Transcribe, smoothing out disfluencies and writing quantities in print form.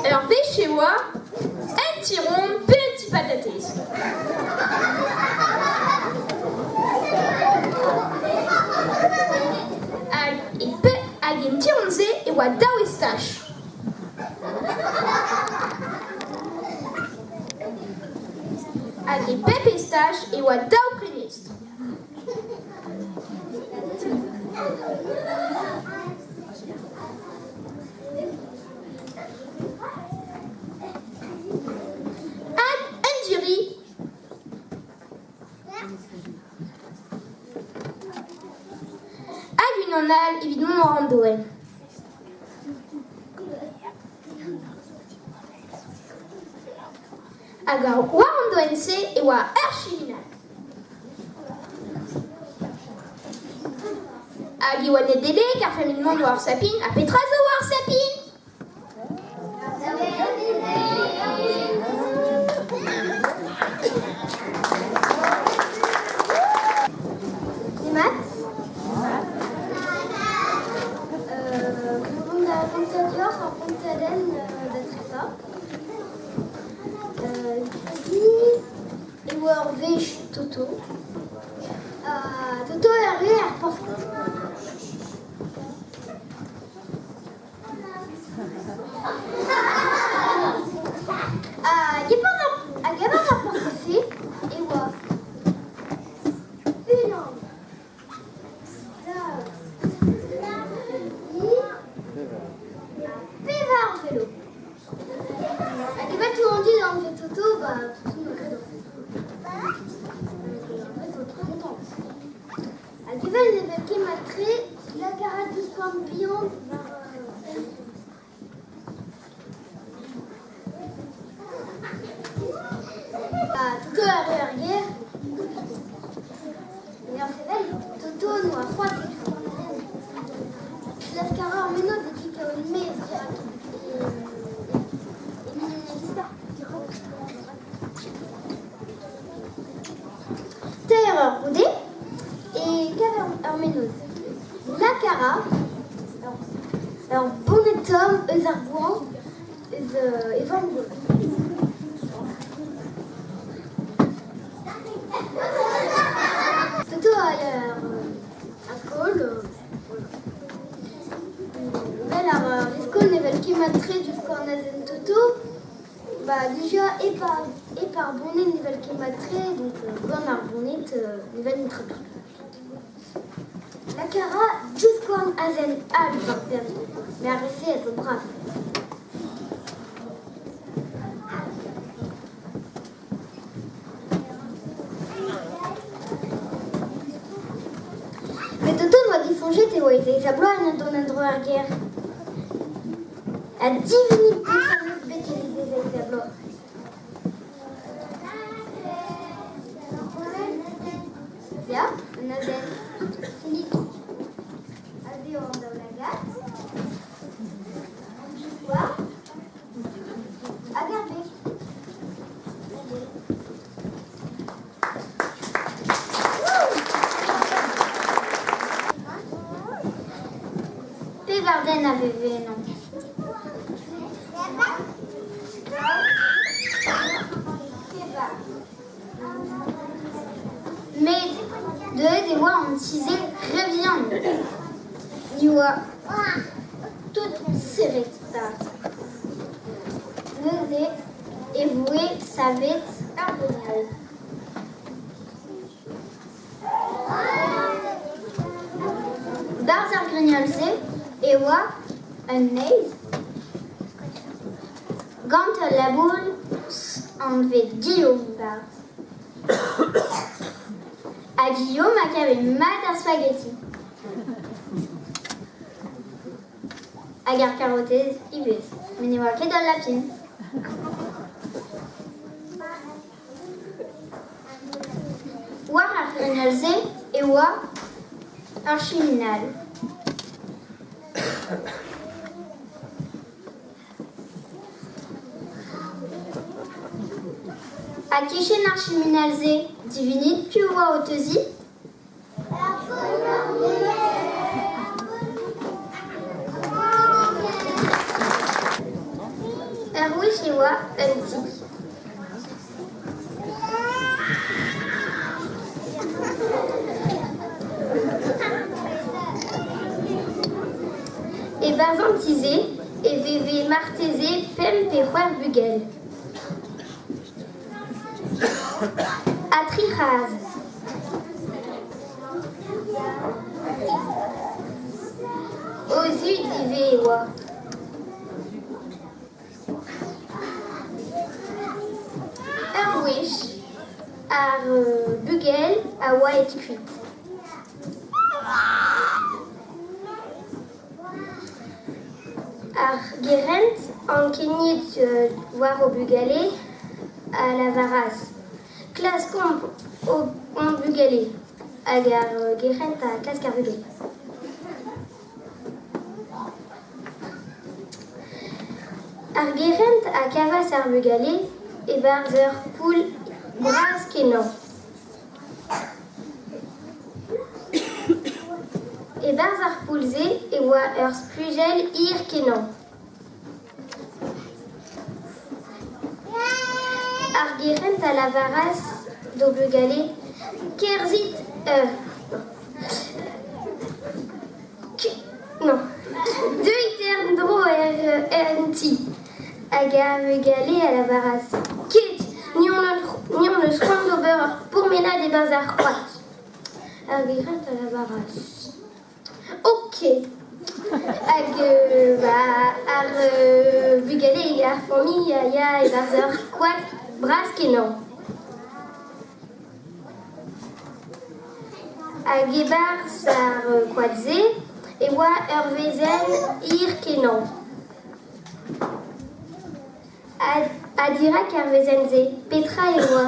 Ur wech e oa un ti ront pe un ti patatez. Hag e pe hag en ti ront-se e oa daou estaj. Hag e pep estaj e oa daou prenestr. Hag un diri. Hag unan all evit mont war an doenn. Hag war an doenn-se e oa ur chiminal. Hag e oa Nedeleg, ar familh-mañ war ar sapin. Ha petra zo war ar sapin? Demat. Mont da gontañ deoc'h ur gontadenn da tresañ. E oa ur wech Toto. Ha Toto a rae ar porzh. Hag e-barzh ar porzh-se e oa unan, daou, tri ha pevar velo. Hag evel tout an dud anvet Toto, ba Toto n'eo ket Toto trop content. Hag evel ne vel ket mat-tre, lak a ra diskouarn bihan war Toto a rae ar gêr. En ur sevel, Toto n'oa c'hoazh Klask a ra ur mennozh evit kaout mezh dirak Teir eur goude e kaver ur mennozh. Lak a ra ur boned tomm eus ar goañv eus e vamm-gozh. Toto a ya er skol. Vel ar skol ne vel ket mat-tre diouzh kornazenn Toto. Bah déjà hep ar hep ar boned ne vel ket mat-tre donc gant ar boned ne vel netra ken. Lakaat a ra divskouarn azen all war benn met ar re-se a zo brav. Met Toto 'noa disoñjet e oa e zeiz-ha-bloaz en ur dont en-dro er gêr. Ha divinit petra 'm eus bet evit e zeiz-ha-bloaz. Ya, un azen. Philippe. Aze eo an daoulagad. An divskouarn. Hag ar beg. Pevar den a veve eno. Met deuet e oa an ti-se re vihan. Ni oa tout serret 'barzh. Neuze e voe savet ur grignol. Barzh ar grignol-se e oa un neizh gant ul labous anvet Guillaume barzh. Ha Guillaume a gave mat ar spaghetti. Hag ar karotez ivez, met ne oa ket ul lapin. War ar c'hrignol-se e oa ur chiminal. Ha kichen ar chiminal-se, divinit piv oa o teuziñ ? Ur wech e oa un ti. E-barzh an ti-se e veve marteze pemp pe c'hwec'h bugel. Ha tri c'hazh. O zud ivez e oa. Ur wech, ar bugel a oa aet kuit. Ar gerent, ankeniet war o bugale, a lavaras Klaskomp hon bugale. Hag ar gerent a klask ar vugale. Ar gerent a gavas ar vugale e-barzh ur poull bras-kenañ. E-barzh ar poull-se e oa ur splujell hir-kenañ. Ar gerent a lavaras d'o bugale Kerzhit non. Deuit en-dro en ti. Hag ar vugale a lavaras Ket, ni hon eus c'hoant d'ober ur pourmenad e-barzh ar c'hoad. Ar gerent a lavaras Ok. Hag bah, ar vugale ar familh a ya e-barzh ur koad bras-kenañ. Hag e-barzh ar koad-se e oa ur wezenn hir-kenañ. Ha dirak ar wezenn-se, petra e oa ?